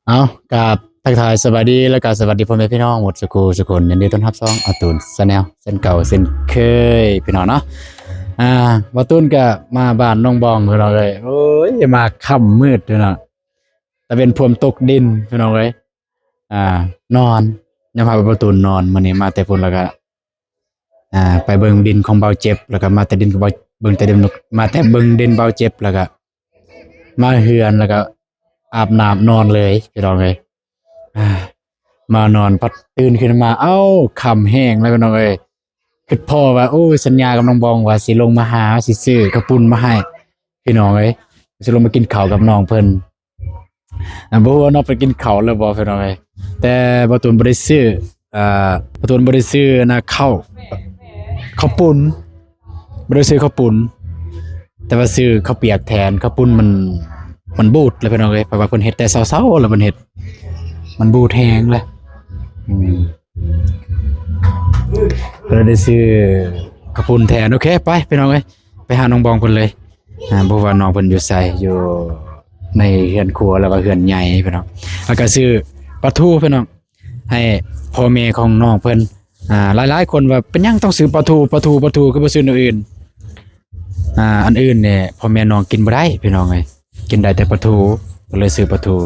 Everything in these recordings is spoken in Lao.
ເອົາ ກາບທັກທາຍສະບາຍດີ ແລ້ວກະສະຫວັດດີພໍ່ແມ່ພີ່ນ້ອງໝົດສູ່ຄູ່ສູ່ຄົນ. ຍິນດີຕ້ອນຮັບຊ່ອງອາຕູນແຊນແນວ ເຊັ່ນເກົ່າເຊັ່ນເຄີຍພີ່ນ້ອງເນາະ. ອ່າ ບ່າວຕູນກະມາບ້ານນ້ອງບອງພີ່ນ້ອງເອີຍ. ໂອ້ຍ ມາຄ່ຳມືດພີ່ນ້ອງ, ຕາເວັນພວມຕົກດິນພີ່ນ້ອງເອີຍ. ອ່າ ນອນ ຍາມພາບ່າວຕູນນອນ. ມື້ນີ້ມາແຕ່ພຸ້ນ ແລ້ວກະ ອ່າ ໄປເບິ່ງດິນຂອງບ່າວເຈັບ ແລ້ວກະມາແຕ່ດິນຂອງບ່າວ ເບິ່ງແຕ່ດິນ ມາແຕ່ເບິ່ງດິນບ່າວເຈັບ ແລ້ວກະມາເຮືອນ ແລ້ວກະອາບນ້ຳນອນເລີຍພີ່ນ້ອງເອີຍ. ອ່າ ມານອນ ພັດຕື່ນຂຶ້ນມາ ເອົ້າ ຄ່ຳແຮງແລ້ວພີ່ນ້ອງເອີຍ. ຄິດພໍ້ວ່າ ໂອ້ຍ ສັນຍາກັບນ້ອງບອງວ່າຊິລົງມາຫາ ຊິຊື້ເຂົ້າປຸ້ນມາໃຫ້ພີ່ນ້ອງເອີຍ, ຊິລົງມາກິນເຂົ້າກັບນ້ອງເພິ່ນ. ອ່າ ບໍ່ຮູ້ວ່ານ້ອງໄປກິນເຂົ້າແລ້ວບໍ່ພີ່ນ້ອງເອີຍ, ແຕ່ບ່າວຕູນບໍ່ໄດ້ຊື້ ອ່າ ບ່າວຕູນບໍ່ໄດ້ຊື້ອັນນະ ເຂົ້າ ເຂົ້າປຸ້ນ ບໍ່ໄດ້ຊື້ເຂົ້າປຸ້ນ ແຕ່ວ່າຊື້ເຂົ້າປຽກແທນ. ເຂົ້າປຸ້ນມັນ ມັນບູດແລ້ວພີ່ນ້ອງເອີຍ, ເພາະວ່າເພິ່ນເຮັດແຕ່ເຊົ້າໆ ແລ້ວເພິ່ນເຮັດ ມັນບູດແຮງແລ້ວ. ອືມ ກໍເລີຍໄດ້ຊື້ເຂົ້າປຸ້ນແທນ. ໂອເຄ ໄປພີ່ນ້ອງເອີຍ, ໄປຫານ້ອງບອງເພິ່ນເລີຍ. ອ່າ ບໍ່ຮູ້ວ່ານ້ອງເພິ່ນຢູ່ໃສ ຢູ່ໃນເຮືອນຄົວ ຫຼືວ່າເຮືອນໃຫຍ່ພີ່ນ້ອງ. ແລ້ວກໍຊື້ປາທູພີ່ນ້ອງ ໃຫ້ພໍ່ແມ່ຂອງນ້ອງເພິ່ນ. ອ່າ ຫຼາຍໆຄົນວ່າ ເປັນຫຍັງຕ້ອງຊື້ປາທູ ປາທູ ປາທູ ຄືບໍ່ຊື້ແນວອື່ນ? ອ່າ ອັນອື່ນນີ້ພໍ່ແມ່ນ້ອງກິນບໍ່ໄດ້ພີ່ນ້ອງເອີຍ, ກິນໄດ້ແຕ່ປາທູ ກໍເລີຍຊື້ປາທູ.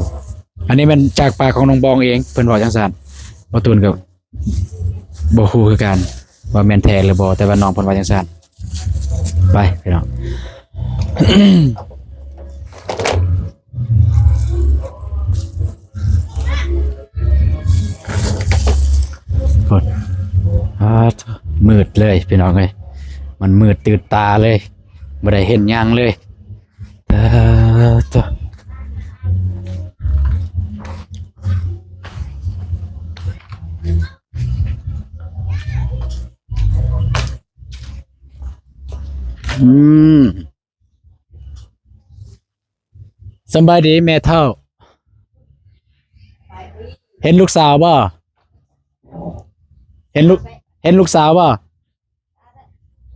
ອັນນີ້ແມ່ນຈາກປາກຂອງນ້ອງບອງເອງ ເພິ່ນເວົ້າຈັ່ງຊັ້ນ. ບ່າວຕູນກໍ ບໍ່ຮູ້ຄືກັນວ່າແມ່ນແທ້ຫຼືບໍ່, ແຕ່ວ່ານ້ອງເພິ່ນວ່າຈັ່ງຊັ້ນ. ໄປພີ່ນ້ອງ. ໂອ້ຍ ອ້າ ມືດເລີຍພີ່ນ້ອງເອີຍ, ມັນມືດຕື່ນຕາເລີຍ, ບໍ່ໄດ້ເຫັນຫຍັງເລີຍ. ເອີ ໂທ້ ອືມ ສະບາຍດີແມ່ເຖົ້າ. ເຫັນລູກສາວບໍ່? ເຫັນລູກ ເຫັນລູກສາວບໍ່?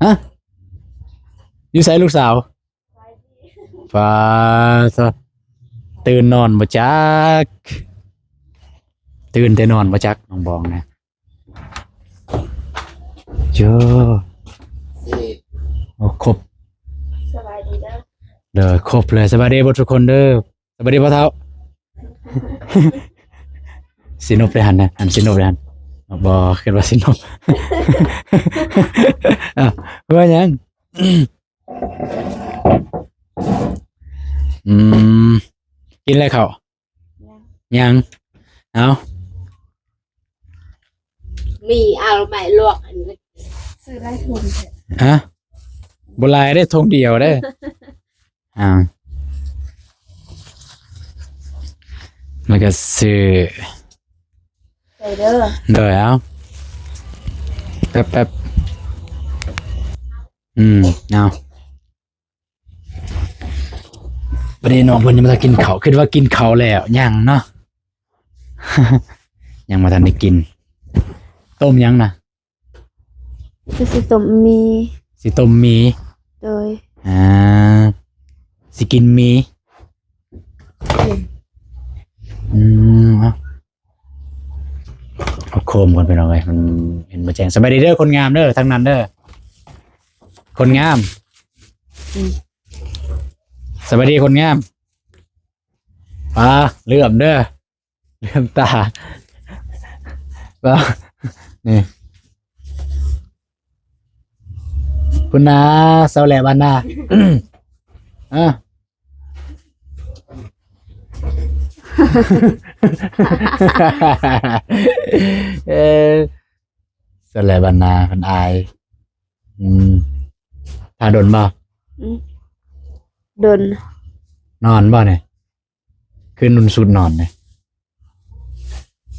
ຮະ? ຢູ່ໃສລູກສາວ? ຟ້າ ຕື່ນນອນບໍ່ຈັກ, ຕື່ນແຕ່ນອນບໍ່ຈັກ ນ້ອງບອງນະ. ໂຈ ນີ້ ໂອ້ ຄົບ ສະບາຍດີເດີ ເດີ ຄົບເລີຍ. ສະບາຍດີເບິດທຸກຄົນເດີ. ສະບາຍດີພໍ່ເຖົ້າ. ຊິນົບເດ້ຫັ້ນນະ, ອັນຊິນົບເດ້ຫັ້ນ. ບໍ່ ຄິດວ່າຊິນົບ. ອ້າວ ວ່າຫຍັງ? ອືມ ກິນແລ້ວເຂົ້າ? ຍັງ ຍັງ. ເອົາ ມີເອົາໄມ້ລວກ ອັນນີ້ ຊື້ຫຼາຍຖົງແທ້. ຮະ? ບໍ່ຫຼາຍເດ້ ຖົງດຽວເດ້. ອ່າ ແລ້ວກໍຊື້ ໃສ່ເດີ ໂດຍ ເອົາ ແປັບໆ ອືມ ເອົາ. ບັດນີ້ນ້ອງເພິ່ນຍັງບໍ່ທັນກິນເຂົ້າ, ຄິດວ່າກິນເຂົ້າແລ້ວ. ຍັງເນາະ, ຍັງບໍ່ທັນໄດ້ກິນ. ຕົ້ມຫຍັງນະ? ກໍຊິຕົ້ມໝີ່. ຊິຕົ້ມໝີ່? ໂດຍ. ອ່າ ຊິກິນໝີ່? ກິນ. ອືມ ເອົາ ເອົາໂຄມກ່ອນພີ່ນ້ອງເອີຍ, ມັນເຫັນບໍ່ແຈ້ງ. ສະບາຍດີເດີ ຄົນງາມເດີ ທາງນັ້ນເດີ ຄົນງາມ. ອືມ ສະບາຍດີຄົນງາມ. ອ່າ ເຫຼື້ອມເດີ ເຫຼື້ອມຕາ. ນີ້ ພຸ້ນນາ ເຊົາແຫຼະບ້ານນາ. ອາ ເອີ ຊັ້ນແຫຼະບ້ານນາເພິ່ນອາຍ. ອືມ ຖ້າດົນບໍ່? ອືມ ດົນ. ນອນບໍ່ນີ້? ຄືນຸ່ນສຸດນອນເດ້.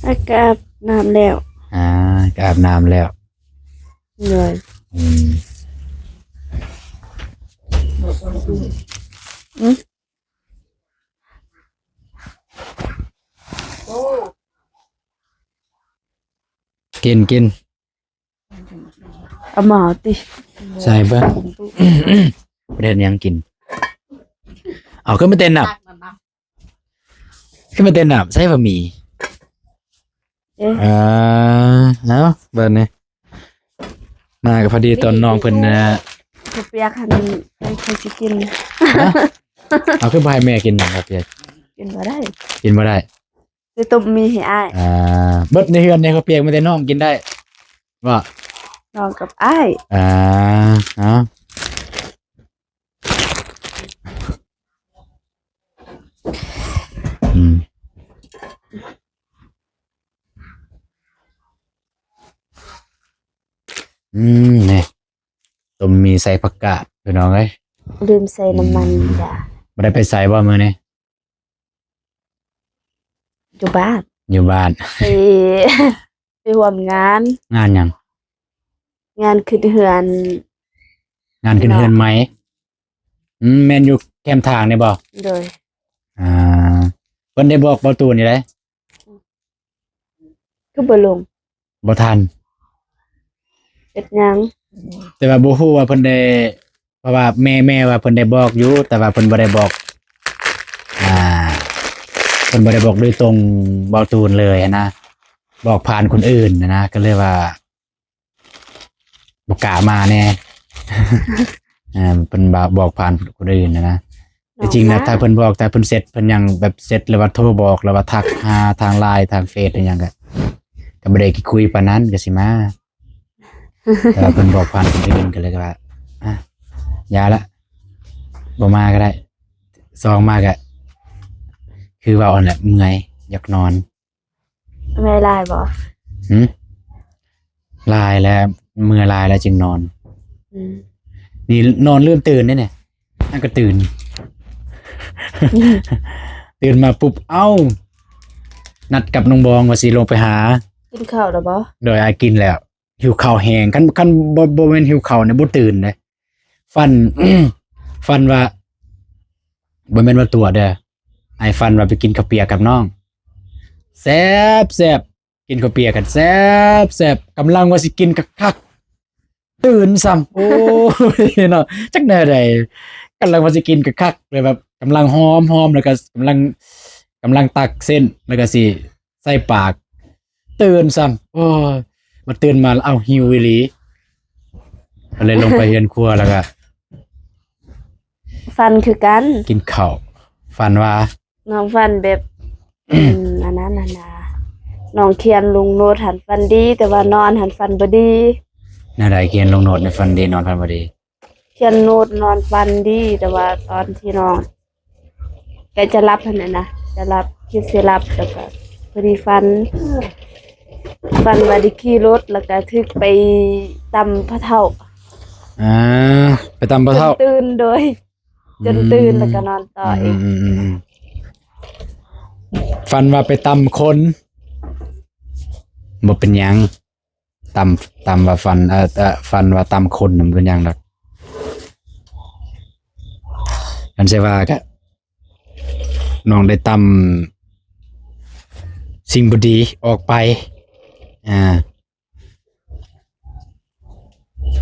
ອາ ກະອາບນ້ຳແລ້ວ. ອາ ກະອາບນ້ຳແລ້ວ. ໂດຍ. ອືມ ອືມ ກິນ ກິນ. ເອົາມາຕິ ໃສ່ເບິ່ງ ບໍ່ໄດ້ເຮັດຫຍັງກິນ. ເອົາຂຶ້ນມາເຕັ້ນນະ. ຄືມີແຕ່ນ້ຳ ໃສວ່າມີ. ເອີ ອ່າ ເອົາ ບາດນີ້ ມາກໍພໍດີຕອນນ້ອງເພິ່ນນະ ເຂົ້າປຽກຫັ້ນ ໃຜຊິກິນ? ຮະ? ເອົາ ຄືບໍ່ໃຫ້ແມ່ກິນເຂົ້າປຽກ? ກິນບໍ່ໄດ້ ກິນບໍ່ໄດ້ ຊິຕົ້ມໝີ່ໃຫ້ອ້າຍ. ອ່າ ເບິດໃນເຮືອນນີ້ເຂົ້າປຽກມີແຕ່ນ້ອງກິນໄດ້ບໍ່? ນ້ອງກັບອ້າຍ. ອ່າ ເອົາ ອືມ ອືມ ນີ້ ຕົ້ມໝີ່ໃສ່ຜັກກາດ ພີ່ນ້ອງເອີຍ. ລືມໃສ່ນ້ຳມັນ ອືມ ຢ່າ. ບໍ່ໄດ້ໄປໃສບໍ່ມື້ນີ້? ຢູ່ບ້ານ ຢູ່ບ້ານ. ໄປ ໄປຮ່ວມງານ. ງານຫຍັງ? ງານຂຶ້ນເຮືອນ ງານຂຶ້ນເຮືອນໃໝ່. ອືມ ແມ່ນຢູ່ແຄມທາງນີ້ບໍ່? ໂດຍ. ອ່າ ເພິ່ນໄດ້ບອກເບົາຕູນຢູ່ໃດ? ຄືບໍ່ລົງ? ບໍ່ທັນ. ເຮັດຫຍັງ? ແຕ່ວ່າບໍ່ຮູ້ວ່າເພິ່ນໄດ້ ເພາະວ່າແມ່ ແມ່ວ່າເພິ່ນໄດ້ບອກຢູ່ ແຕ່ວ່າເພິ່ນບໍ່ໄດ້ບອກ ອ່າ ເພິ່ນບໍ່ໄດ້ບອກໂດຍຕົງເບົາຕູນເລີຍຫັ້ນນະ ບອກຜ່ານຄົນອື່ນຫັ້ນນະ ກໍເລີຍວ່າ ບໍ່ກ້າມາແດ່. ເອີ ເພິ່ນບອກຜ່ານຄົນອື່ນນະ. ທີ່ຈິງນະ ນ້ອງມາ ຖ້າເພິ່ນບອກ ຖ້າເພິ່ນເຊັດ ເພິ່ນຫຍັງແບບເຊັດ ຫຼືວ່າໂທບອກ ຫຼືວ່າທັກຫາທາງ LINE ທາງເຟສ ອີຫຍັງ ກໍ ກໍບໍ່ໄດ້ຄິດຄຸຍປານນັ້ນ ກໍຊິມາ. ແຕ່ວ່າເພິ່ນບອກຜ່ານຄົນອື່ນ ກໍເລີຍວ່າ ອ່ະ ຢ່າລະ ບໍ່ມາກໍໄດ້. ສອງມາກໍ ຄືເວົ້າຫັ້ນແຫຼະ ເມື່ອຍ ຢາກນອນ. ເມື່ອຍຫຼາຍບໍ່? ຫື? ຫຼາຍແລ້ວ ເມື່ອຍຫຼາຍແລ້ວຈຶ່ງນອນ. ອືມ ນີ້ນອນລືມຕື່ນເດ້ນີ້ ຫາກໍຕື່ນ. ຕື່ນມາປຸບ ເອົ້າ ນັດກັບນ້ອງບອງວ່າຊິລົງໄປຫາ. ກິນເຂົ້າແລ້ວບໍ່? ໂດຍ ອ້າຍກິນແລ້ວ. ຫິວເຂົ້າແຮງ. ຄັນ ຄັນບໍ່ ບໍ່ແມ່ນຫິວເຂົ້ານີ້ບໍ່ຕື່ນເດ້. ຝັນ ຝັນວ່າ ບໍ່ແມ່ນວ່າຕົວະເດີ້ ອ້າຍຝັນວ່າໄປກິນເຂົ້າປຽກກັບນ້ອງ ແຊບໆ ກິນເຂົ້າປຽກກັນແຊບໆ ກຳລັງວ່າຊິກິນຄັກໆ ຕື່ນຊ້ຳ. ໂອ້ຍເນາະ ຈັກແນວໃດ ກຳລັງວ່າຊິກິນຄັກໆ ແບບ ກຳລັງຫອມໆ ແລ້ວກໍກຳລັງ ກຳລັງຕັກເສັ້ນ ແລ້ວກໍຊິ ໃສ່ປາກ ຕື່ນຊ້ຳ. ໂອ້ຍ ມາຕື່ນມາແລ້ວ ເອົ້າ ຫິວອີ່ຫຼີ ກໍເລີຍລົງໄປເຮືອນຄົວ ແລ້ວກໍ ຝັນຄືກັນ ກິນເຂົ້າ ຝັນວ່າ ນ້ອງຝັນແບບ ອັນນັ້ນຫັ້ນນະ ນ້ອງຂຽນລົງໂນດຫັ້ນຝັນດີ ແຕ່ວ່ານອນຫັ້ນຝັນບໍ່ດີ. ແນວໃດ? ຂຽນລົງໂນດໃນຝັນດີ ນອນຝັນບໍ່ດີ. ຂຽນໂນດນອນຝັນດີ ແຕ່ວ່າຕອນທີ່ນ້ອງໃກ້ຈະຫຼັບຫັ້ນນະ ຈະຫຼັບ ຄິດຊິຫຼັບ ແລ້ວກໍພໍດີຝັນ ຝັນວ່າໄດ້ຂີ່ລົດ ແລ້ວກໍຖືກໄປຕຳພໍ່ເຖົ້າ. ອ່າ ໄປຕຳພໍ່ເຖົ້າ ຈົນຕື່ນ ໂດຍ ຈົນຕື່ນ ອືມ ແລ້ວກໍນອນຕໍ່ອີກ. ອືມໆໆໆ ຝັນວ່າໄປຕຳຄົນ ບໍ່ເປັນຫຍັງ. ຕຳ ຕຳວ່າຝັນ ເອີ ເອີ ຝັນວ່າຕຳຄົນນະ ມັນເປັນຫຍັງດອກ. ຄັນຊິວ່າກະ ນ້ອງໄດ້ຕຳສິ່ງບໍ່ດີອອກໄປ. ອ່າ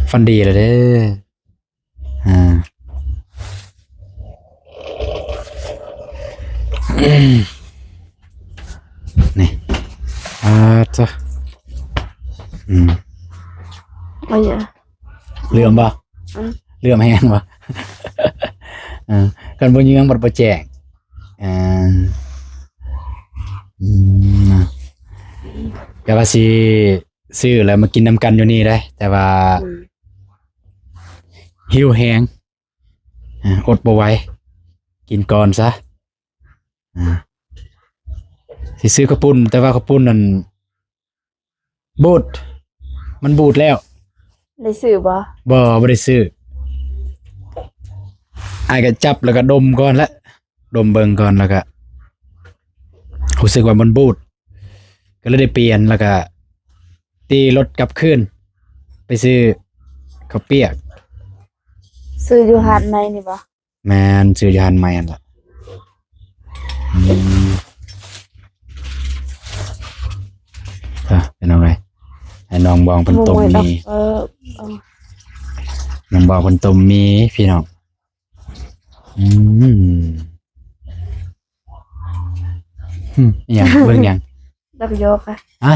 ຝັນດີແລ້ວເດີ້. ອ່າ ນີ້ ອ່າ ຈ້ະ ອືມ ໂອ້ຍ ເຫຼື້ອມບໍ່? ອືມ ເຫຼື້ອມແຮງບໍ່? ເອີ ຄັນບໍ່ເຍືອງບັດບໍ່ແຈ້ງ. ອ່າ ອືມ ແຕ່ວ່າຊິ ຊື້ແລ້ວມາກິນນຳກັນຢູ່ນີ້ເດ້ ແຕ່ວ່າ ອືມ ຫິວແຮງ ອ່າ ອົດບໍ່ໄຫວ ກິນກ່ອນຊະ. ອ່າ ຊິຊື້ເຂົ້າປຸ້ນ ແຕ່ວ່າເຂົ້າປຸ້ນນັ້ນບູດ ມັນບູດແລ້ວ. ໄດ້ຊື້ບໍ່? ບໍ່ ບໍ່ໄດ້ຊື້. ອ້າຍກໍຈັບແລ້ວກໍດົມກ່ອນແຫຼະ ດົມເບິ່ງກ່ອນ ແລ້ວກະຮູ້ສຶກວ່າມັນບູດ ກໍເລີຍໄດ້ປ່ຽນ ແລ້ວກະຕີລົດກັບຄືນໄປຊື້ເຂົ້າປຽກ. ຊື້ຢູ່ຮ້ານໃໝ່ນີ້ບໍ່? ແມ່ນ ຊື້ຢູ່ຮ້ານໃໝ່ຫັ້ນລະ. ອືມ ເອີ ເປັນຫຍັງໃດ? ໃຫ້ນ້ອງບອງເພິ່ນຕົ້ມໝີ່ ເອີ ນ້ອງບອງເພິ່ນຕົ້ມໝີ່ພີ່ນ້ອງ. ອືມ ອືມ ຫຶ ອີ່ຫຍັງ? ເບິ່ງຫຍັງ? ດອກຢອກອະ. ຮະ?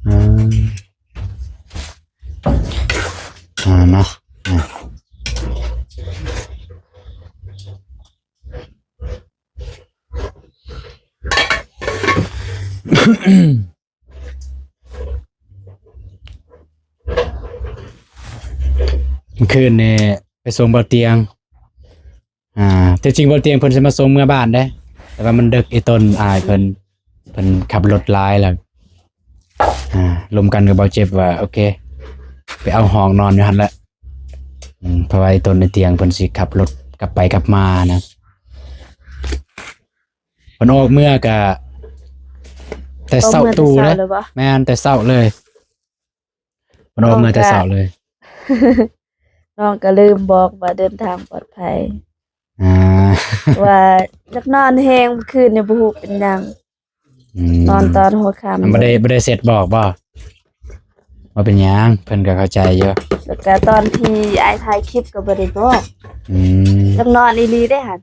ອືມ ອ່າ ມາ ອ່າ ມື້ຄືນນີ້ໄປສົ່ງເບົາຕຽງ. ອ່າ ທີ່ຈິງເບົາຕຽງເພິ່ນຊິມາສົ່ງເມືອບ້ານເດ້ ແຕ່ວ່າມັນເດິກ ໄອ້ຕົນ ອ້າຍເພິ່ນ ເພິ່ນຂັບລົດຫຼາຍແລ້ວ ອ່າ ລົມກັນກັບເບົາເຈັບວ່າ ໂອເຄ ໄປເອົາຫ້ອງນອນຢູ່ຫັ້ນແຫຼະ. ອືມ ເພາະວ່າໄອ້ຕົນ ໄອ້ຕຽງເພິ່ນຊິຂັບລົດກັບໄປກັບມານະ. ເພິ່ນອອກເມືອກະແຕ່ເຊົ້າ ອອກເມືອແຕ່ເຊົ້າເລີຍບໍ່? ແມ່ນ ແຕ່ເຊົ້າເລີຍ ເພິ່ນອອກເມືອແຕ່ເຊົ້າເລີຍ. ນ້ອງກະລືມບອກວ່າເດີນທາງປອດໄພ ອ່າ ວ່າຢາກນອນແຮງ ມື້ຄືນນີ້ບໍ່ຮູ້ເປັນຫຍັງ. ອືມ ນອນຕອນຫົວຄ່ຳ ບໍ່ໄດ້ ບໍ່ໄດ້ເຊັດບອກບໍ່? ບໍ່ເປັນຫຍັງ ເພິ່ນກໍເຂົ້າໃຈຢູ່. ແລ້ວກະຕອນທີ່ອ້າຍຖ່າຍຄລິບກໍບໍ່ໄດ້ບອກ. ອືມ ຢາກນອນອີ່ຫຼີເດ້ຫັ້ນ.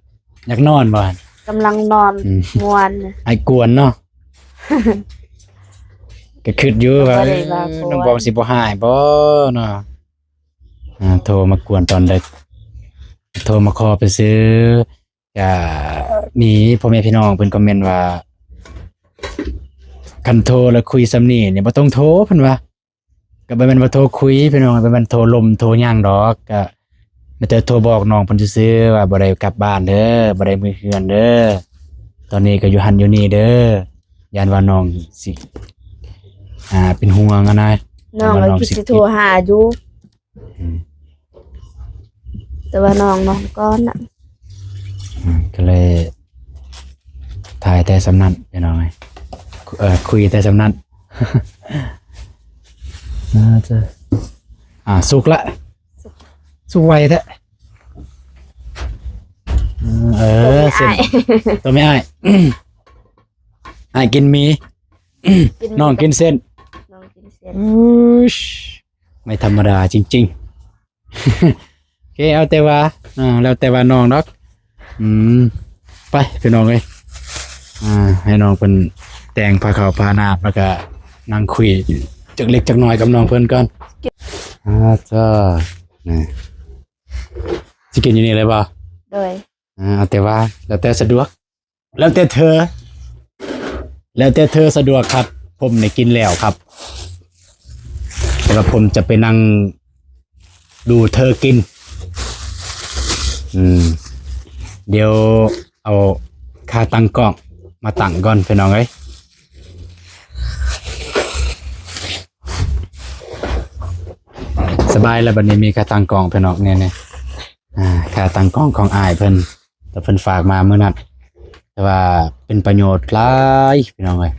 ຢາກນອນບໍ່? ກຳລັງນອນ ອືມ ມ່ວນ ອ້າຍກວນເນາະ. ກໍຄິດຢູ່ວ່າ ບໍ່ໄດ້ວ່າ ເອີ ນ້ອງບອງຊິບໍ່ຮ້າຍບໍ່ເນາະ? ອ່າ ໂທມາກວນຕອນເດິກ ໂທມາຂໍໄປຊື້. ກະມີພໍ່ແມ່ພີ່ນ້ອງເພິ່ນຄອມເມັນວ່າ ຄັນໂທແລ້ວຄຸຍສ່ຳນີ້ນີ້ບໍ່ຕ້ອງໂທ ເພິ່ນວ່າ. ກະບໍ່ແມ່ນວ່າໂທຄຸຍພີ່ນ້ອງ ບໍ່ແມ່ນໂທລົມໂທຫຍັງດອກ ກະມີແຕ່ໂທບອກນ້ອງເພິ່ນຊື່ໆວ່າບໍ່ໄດ້ກັບບ້ານເດີ ບໍ່ໄດ້ເມືອເຮືອນເດີ ຕອນນີ້ກະຢູ່ຫັ້ນຢູ່ນີ້ເດີ ຢ້ານວ່ານ້ອງຊິ ອ່າ ເປັນຫ່ວງຫັ້ນນະ. ນ້ອງກະຄິດຊິໂທຫາຢູ່ ອືມ ແຕ່ວ່ານ້ອງນອນກ່ອນນະ ອືມ ກໍເລີຍຖ່າຍແຕ່ສ່ຳນັ້ນພີ່ນ້ອງເອີຍ ເອີ ຄຸຍແຕ່ສ່ຳນັ້ນ. ອ່າ ສຸກລະ ສຸກ ສຸກໄວແທ້. ເອີ ເສັ້ນ ໂຕແມ່ອ້າຍ ອ້າຍກິນໝີ່ ກິນໝີ່ ນ້ອງກິນເສັ້ນ ນ້ອງກິນເສັ້ນ. ອຸ້ຍ ໄມ່ທຳມະດາຈິງໆ. ໂອເຄ ເອົາແຕ່ວ່າ ອ່າ ແລ້ວແຕ່ວ່ານ້ອງດອກ. ອືມ ໄປພີ່ນ້ອງເອີຍ ອ່າ ໃຫ້ນ້ອງເພິ່ນແຕ່ງພາເຂົ້າພານ້ຳ ແລ້ວກະນັ່ງຄຸຍຈັກເລັກຈັກນ້ອຍກັບນ້ອງເພິ່ນກ່ອນ. ອ່າ ຈ້າ ນີ້ ຊິກິນຢູ່ນີ້ເລີຍບໍ່? ໂດຍ ອ່າ ເອົາແຕ່ວ່າ ແລ້ວແຕ່ສະດວກ. ແລ້ວແຕ່ເທີ ແລ້ວແຕ່ເທີສະດວກຄັບ. ຜົມນີ້ກິນແລ້ວຄັບ ແຕ່ວ່າຜົມຈະໄປນັ່ງດູເທີກິນ. ອືມ ດຽວເອົາຂາຕັ້ງກ້ອງມາຕັ້ງກ່ອນພີ່ນ້ອງເອີຍ. ສະບາຍແລ້ວ ບັດນີ້ມີຂາຕັ້ງກ້ອງພີ່ນ້ອງ ນີ້ ນີ້ ອ່າ ຂາຕັ້ງກ້ອງຂອງອ້າຍເພິ່ນ ແຕ່ເພິ່ນຝາກມາມື້ນັ້ນ ແຕ່ວ່າເປັນປະໂຫຍດຫຼາຍພີ່ນ້ອງເອີຍ.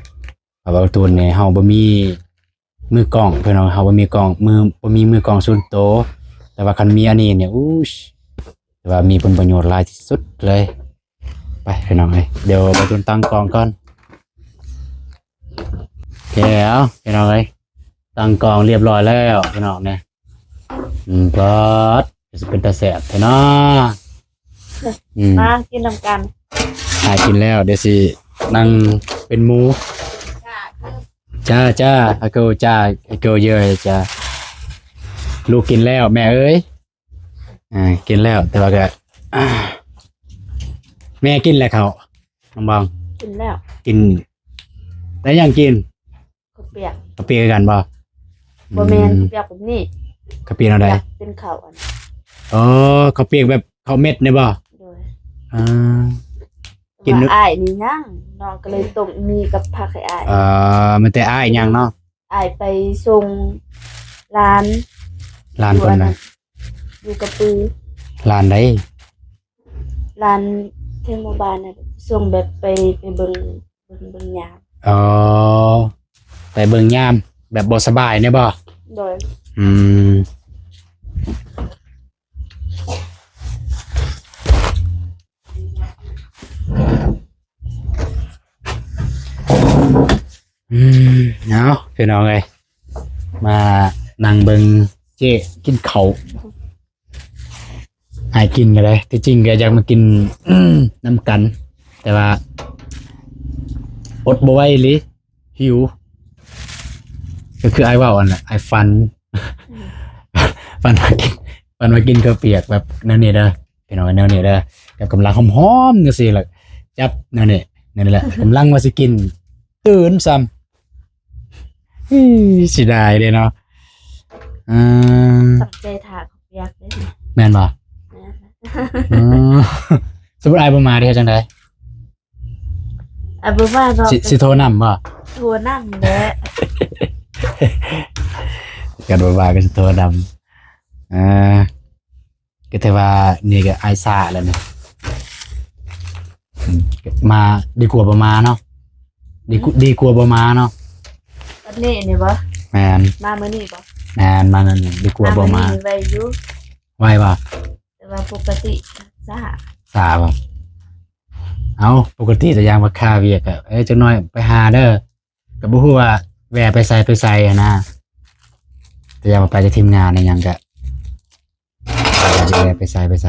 ເພາະວ່າໂຕນີ້ເຮົາບໍ່ມີມືກ້ອງພີ່ນ້ອງ ເຮົາບໍ່ມີກ້ອງ ມື ບໍ່ມີມືກ້ອງສ່ວນໂຕ ແຕ່ວ່າຄັນມີອັນນີ້ນີ້ ອູ້ຍ ແຕ່ວ່າມີຜົນປະໂຫຍດຫຼາຍທີ່ສຸດເລີຍ. ໄປພີ່ນ້ອງເອີຍ ດຽວບ່າວຕຸນຕັ້ງກ້ອງກ່ອນ. ໂອເຄ ເອົາພີ່ນ້ອງເອີຍ ຕັ້ງກ້ອງລຽບຮ້ອຍແລ້ວພີ່ນ້ອງເອີຍ. ອືມ ປາດ ຄືຊິເປັນຕາແຊບແທ້ເນາະ. ອືມ ມາກິນນຳກັນ. ຫາກິນແລ້ວ ດຽວຊິນັ່ງເປັນໝູ່. ຈ້າ ຈ້າ ອາໂກ ຈ້າ ອາໂກ ເຢີ ຈ້າ. ລູກກິນແລ້ວແມ່ເອີຍ. ອ່າ ກິນແລ້ວ ແຕ່ວ່າກະ ອ່າ ແມ່ກິນແລ້ວເຂົ້າ ນ້ອງບອງ? ກິນແລ້ວ. ກິນ ໄດ້ຫຍັງກິນ? ເຂົ້າປຽກ. ເຂົ້າປຽກຄືກັນບໍ່? ບໍ່ແມ່ນ ອືມ ເຂົ້າປຽກແບບນີ້. ເຂົ້າປຽກແນວໃດ? ເປັນເຂົ້າອັນ ອໍ ເຂົ້າປຽກແບບເຂົ້າເມັດນີ້ບໍ່? ໂດຍ. ອ່າ ກິນ ວ່າອ້າຍນີ້ຍັງ ນ້ອງກໍເລີຍຕົ້ມໝີ່ກັບຜັກໃຫ້ອ້າຍ. ເອີ ມີແຕ່ອ້າຍຍັງເນາະ. ອ້າຍໄປສົ່ງຫຼານ. ຫຼານເພິ່ນນະ? ຢູ່ກະປື. ຫຼານໃດ? ຫຼານເທິງໝູ່ບ້ານນະ ສົ່ງແບບໄປ ໄປເບິ່ງ ເບິ່ງ ເບິ່ງຍາມ. ອໍ ໄປເບິ່ງຍາມ ແບບບໍ່ສະບາຍນີ້ບໍ່? ໂດຍ. ອືມ ອືມ ເອົາ ພີ່ນ້ອງເອີຍ ມານັ່ງເບິ່ງເຈ້ກິນເຂົ້າ. ອ້າຍກິນກໍໄດ້ ທີ່ຈິງກໍຢາກມາກິນນຳກັນ ແຕ່ວ່າ ອົດບໍ່ໄຫວອີ່ຫຼີ ຫິວ. ກໍຄືອ້າຍເວົ້າຫັ້ນແຫຼະ ອ້າຍຝັນ ອືມ ຝັນວ່າກິນ ຝັນວ່າກິນເຂົ້າປຽກແບບແນວນີ້ເດີ ພີ່ນ້ອງ ແນວນີ້ເດີ ແບບກຳລັງຫອມໆຈັ່ງຊີ້ລະ ຈັບແນວນີ້ ແນວນີ້ແຫຼະ ກຳລັງວ່າຊິກິນ ຕື່ນຊ້ຳ. ອີ ເສຍດາຍເດ້ເນາະ. ອືມ ຕັ້ງໃຈຖ້າເຂົ້າປຽກເດ້. ແມ່ນບໍ່? ແມ່ນ. ອໍ ສົມມຸດອ້າຍບໍ່ມາເດ ເຮັດຈັ່ງໃດ? ອາ ບໍ່ວ່າດອກ ຊິ ຊິໂທນຳບໍ່? ໂທນຳແຫຼະ. ຄັນບໍ່ວ່າກໍຊິໂທນຳ. ອ່າ ກໍຖືວ່ານີ້ກໍອ້າຍຊ້າແລ້ວນີ້. ອືມ ມາດີກວ່າບໍ່ມາເນາະ. ດີກວ່າ ອືມ ດີກວ່າບໍ່ມາເນາະ. ອັນນີ້ນີ້ບໍ່? ແມ່ນ. ມາມື້ນີ້ບໍ່? ແມ່ນ ມາມື້ນີ້ ດີກວ່າບໍ່ມາ. ມາມື້ນີ້ໄວຢູ່. ໄວບໍ່? ແຕ່ວ່າປົກກະຕິຊ້າ. ຊ້າບໍ່? ເອົ້າ ປົກກະຕິແຕ່ຢ່າງວ່າຄາວຽກກະ ເອີ ຈັກໜ້ອຍໄປຫາເດີ ກໍບໍ່ຮູ້ວ່າແວ່ໄປໃສໄປໃສຫັ້ນນະ ແຕ່ຢ່າວ່າໄປກັບທີມງານອີ່ຫຍັງກະ ວ່າຈະແວ່ໄປໃສໄປໃສ.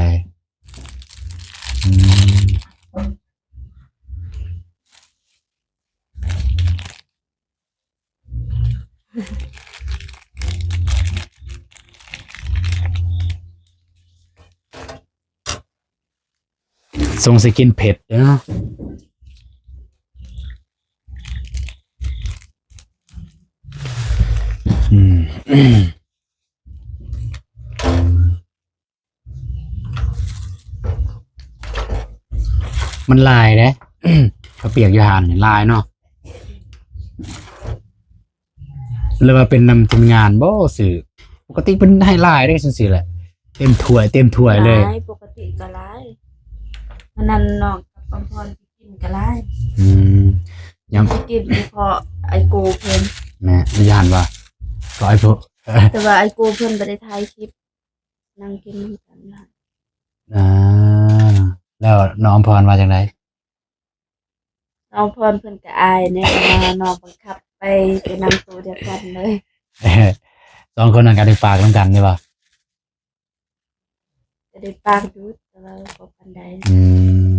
ອືມ ສົງໄສກິນເຜັດເນາະ. ອືມ ມັນຫຼາຍເດ້ ເຂົ້າປຽກຢູ່ຮ້ານນີ້ຫຼາຍເນາະ. ຫຼືວ່າເປັນນຳທີມງານບໍ່ຊື້? ປົກກະຕິເພິ່ນໃຫ້ຫຼາຍເດ້ ຈັ່ງຊີ້ແຫຼະ ເຕັມຖ້ວຍ ເຕັມຖ້ວຍເລີຍ. ຫຼາຍ ປົກກະຕິກໍຫຼາຍ. ມື້ນັ້ນນ້ອງກັບອຳພອນໄປກິນກໍຫຼາຍ. ອືມ ຍັງ ໄປກິນເພາະອ້າຍໂກເພິ່ນ. ແມ່ນ ຢ້ານວ່າ ກໍອ້າຍໂກ ແຕ່ວ່າອ້າຍໂກເພິ່ນບໍ່ໄດ້ຖ່າຍຄລິບ ນັ່ງກິນນຳກັນຢູ່ຫັ້ນ. ອ່າ ແລ້ວນ້ອງອຳພອນວ່າຈັ່ງໃດ? ນ້ອງອຳພອນເພິ່ນກໍອາຍແດ່ ເພາະວ່ານ້ອງບັງຄັບໄປ ໄປນັ່ງໂຕະດຽວກັນເລີຍ. ສອງຄົນນັ້ນກໍໄດ້ປາກນຳກັນຢູ່ບໍ່? ກໍໄດ້ປາກຢູ່ ແຕ່ວ່າບໍ່ປານໃດ. ອືມ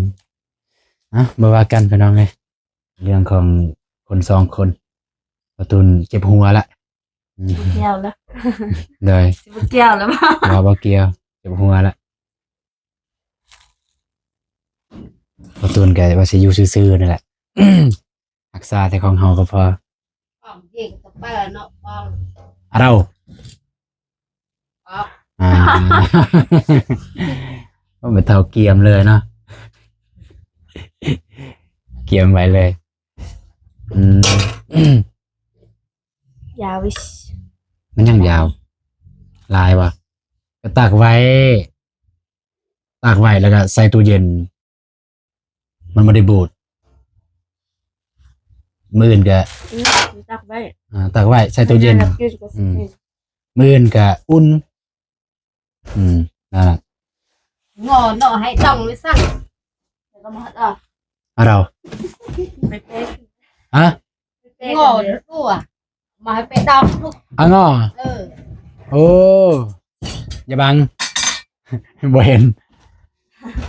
ອ່ະ ບໍ່ວ່າກັນພີ່ນ້ອງເອີຍ. ເລື່ອງຂອງຄົນສອງຄົນ ປະຕູນເຈັບຫົວລະ. ອືມ ບໍ່ກ່ຽວລະ. ໂດຍ ຊິບໍ່ກ່ຽວລະບໍ່? ບໍ່ ບໍ່ກ່ຽວ ເຈັບຫົວລະ. ປະຕູນກໍວ່າຊິຢູ່ຊື່ໆນີ້ແຫຼະ ຮັກສາແຕ່ຂອງເຮົາກໍພໍ. ອອກເຢັນກໍໄປເນາະ ອອກ ອາ ເຮົາ ອອກ ອ່າ ໂອ້ ແມ່ເຖົ້າກຽມເລີຍເນາະ ກຽມໄວ້ເລີຍ. ອືມ ຍາວ ມັນຍັງຍາວ ຫຼາຍວະ ກໍຕາກໄວ້ ຕາກໄວ້ແລ້ວກໍໃສ່ຕູ້ເຢັນ ມັນບໍ່ໄດ້ບູດ. ມື້ອື່ນກໍ ອືມ ຕາກໄວ້ ອ່າ ຕາກໄວ້ໃສ່ຕູ້ເຢັນ. ອືມ ມື້ອື່ນກໍອຸ່ນ. ອືມ ນັ້ນລະ ງໍເນາະ ໃຫ້ຕ້ອງໄປສັ່ງ ແລ້ວກໍມາຮັດເອົາ ຮັດເອົາ ໄປແປງ ຮະ? ໄປແປງ ງໍຕົວະ ມາໃຫ້ໄປດຳ ອາ ງໍ ເອີ ໂອ້ ຢ່າບັງ ບໍ່ເຫັນ.